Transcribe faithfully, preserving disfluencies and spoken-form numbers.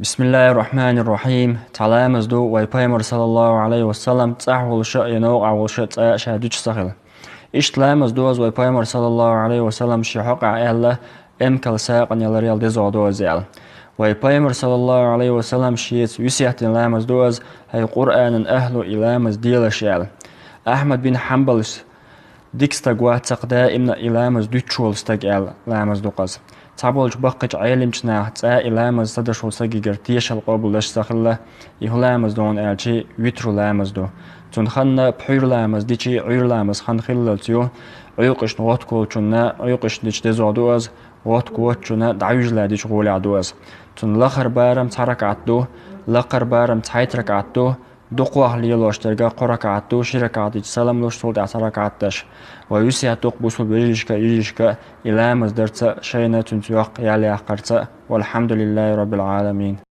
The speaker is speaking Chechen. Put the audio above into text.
Бисмиллахир-рахманир-рахим. Цхьа ламаз ду вай Пайхамар, саллаллаху алейхи ва саллам, цӀахь волуша а, я новкъахь волуша а цкъа а ша дуьтуш ца хилла. Иштта ламаз ду вай Пайхамар, саллаллаху алейхи ва саллам, шен хьокъехь аьлла, эмкал сагӀина яларел дезагӀа ду аьлла. Вай Пайхамар, саллаллаху алейхи ва саллам, шеца весет дина ламаз ду: «Хьай Къуръанан ахӀлу, и ламаз делаш», аьлла. Ахьмад бин Хьанбалс: «Дика стаг вац-кх даимна и ламаз дуьтуш волу стаг», аьлла, ламаз ду-кх иза. Цхьаболчу баккхийчу Ӏелимчу наха цкъа а и ламаз ца деш волу стаггара тешалла къобалдеш ца хилла, и хӀун ламаз ду аьлча, витру ламаз ду. Цунна хан пхьуьйра ламаз дича, Ӏуьйра ламаз хан хиллалц ю, Ӏуьйкъашна гӀоттуш волчунна, Ӏуьйкъашна дича дезагӀа ду иза, гӀоттуш воцчунна дӀавижале дича гӀолехь ду иза. Цунна лахара барам цхьа ракаӀат ду, лакхара барам цхьайтта ракаӀат ду, дукхох лелош дерг кхо ракаӀат ду, ши ракаӀат дича салам луш, цул тӀаьхьа цхьа ракаӀат деш. Вай весет ду-кх бусулба вежаршка а, йижаршка а, и ламаз дарца, шайна цуьнца йоккха ял яккхарца. Валхьамдулиллахи раббил Ӏаламин.